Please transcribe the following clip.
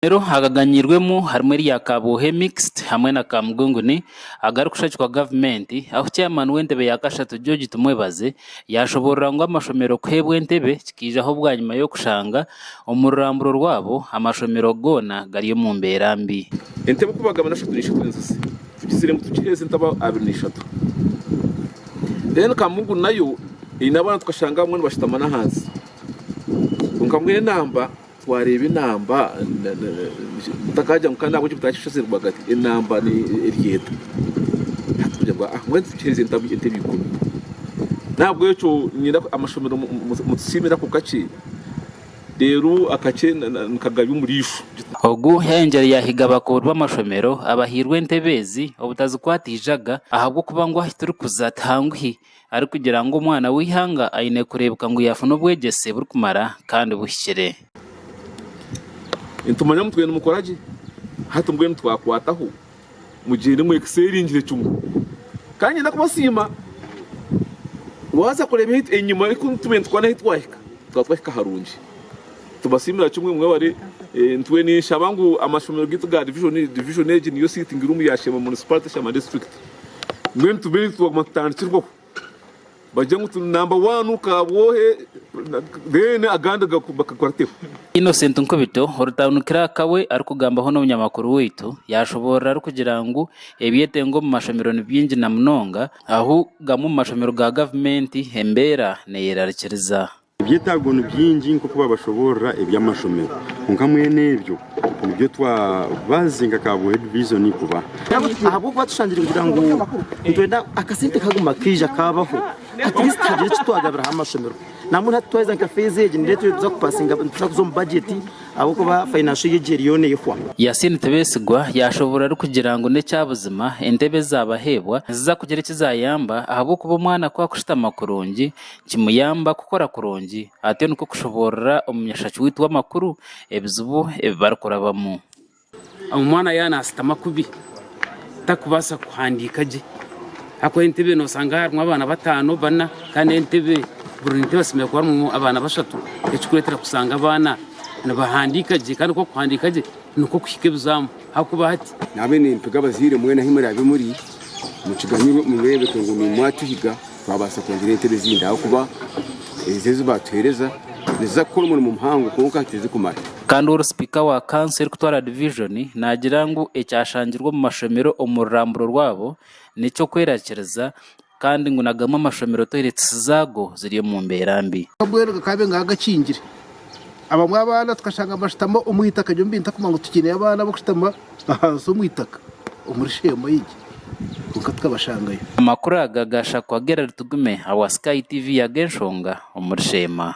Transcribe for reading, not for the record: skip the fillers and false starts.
Amasomero agaganyirwemu harimu erya Kabwohe Mixed hamwe na Kamugunguni agarikushagikwa gavumenti ahu chairman w'entebe ya kashatu George Tumwebaze yashoborora ngu amashomero kuheebwa entebe kikiijaho bwanyima y'okushanga omu ruramburo rwabo amashomero goona gari omu mbeera mbi. Entebe ku bagaba n'ashatu n'ishatu enzizi tugizire ngu tugiheereze entebe abiri n'ishatu. Then Kamugunguni nayo eine abaana tukashanga abamwe nibashutama n'ahansi. Kwonka mbwenu enamba Twareeba enamba mutakagira ngu kandi ahabw'enki mutakishazire rwagati enamba eryeta hati kugira ngu mbwenu tukiheereze entebe ikumi n'ahabw'ekyo niinyenda amashomero mutusiimire ako kakye reero akakye nikagabya omuriisho. Ogu yayongyera yaahiga abakuru b'amashomero abahairwe entebe ezi obutazikwata eijaga ahabw'okuba ngu ahu turikuza tihanguhi arikugira ngu omwana w'eihanga aine kureebeka ngu yaafuna obwegyese burikumara kandi buhikire. Nitumanya ngu twena nimukora gye, hati mbwenu twakwataho mugyende mwekiseeringire kimwe. Kandi niinyenda kubasiima, waaza kureeba enyima oku tubaire nitukora n'ahu twahika, tukaba twahika harungi. Tubasiimira kimwe mwebare. Nitwe ninshaba ngu amashomero gaitu ga divijoni, divijoni egi niyo sitting room ya Sheema Municipality, Sheema District. Mbwenu tube twaguma tutandikirweho bagire ngu turi namba wani Kabwohe then agandi bakakurateho. Innocent Nkubito, orutaanukire aka we arikugambaho n'omunyamakuru waitu, yaashoboorora arikugira ngu ebyetengo omu mashomero ni bingi na munonga ahu gamwe omu mashomero ga gavumenti embeera neyerarikiriza. Ebyetaago ni bingi nk'oku babashoboorora eby'amashomero kwonka mbwenu ebyo nibyo twabazi nka Kabwohe Divizoni kuba. Ahabw'okuba tushangire kugira ngu nitwenda akasente kaguma kaija kabaho at least hagire eki twagabiraho amashomero. Nambwenu hati twaheza nka phase egi nireetwa ei tuza kupasinga nituza kuza omu budget ahabw'okuba financial year egi eriyo neehwa. Yasin Tibesigwa yaashoboorora arikugira ngu n'ekyabuzima entebe ezaabaheebwa niziza kugira eki zaayamba ahabw'okuba omwana ku akushutama kurungi Kimuyamba kukora kurungi, atyo nikwo kushoboorora omunyashaki waitu w'amakuru ebizibu ebi barikurabamu. Omwana yaaba naashutama kubi tarikubaasa kuhandiika gye ahakuba entebe noshanga harimu abaana bataano bana kandi entebe buri ntebe hasemeriire kuba harimu abaana bashatu ekirikureetera kushanga abaana nibahandiika gye kandi ku orikuhandiika gye nikwo kuhika ebizaamu ahakuba hati. Naabe nimpiga abazaire mwena ahi muraabe muri mukiganyirwe mureebeke ngu niimwe mwatuhiga. Twabaasa kwongyera entebe ezindi ahakuba ezi ezi baatuheereza niziza kukora omurimo muhango kwonka tizikumara. Kandi oru sipiika wa kanso erikutwara divijoni naagira ngu ekyashangirwe omu mashomero omu ruramburo rwabo n'eky'okwerakiriza kandi ngu na gamwe amashomero toiletsi zaago ziri omu mbeera mbi. Mbwenu gakaba nga gakingire. Abamwe abaana tukashanga nibashutama omu itaka nyowe mbintu kumanya ngu tukiineyo abaana ab'okushutama ahansi omu itaka omuri sheema egi kwonka tukabashangayo. Amakuru aga gashakwa Gerald Tugume ahabwa Sky TV Ag'enshonga omuri Sheema.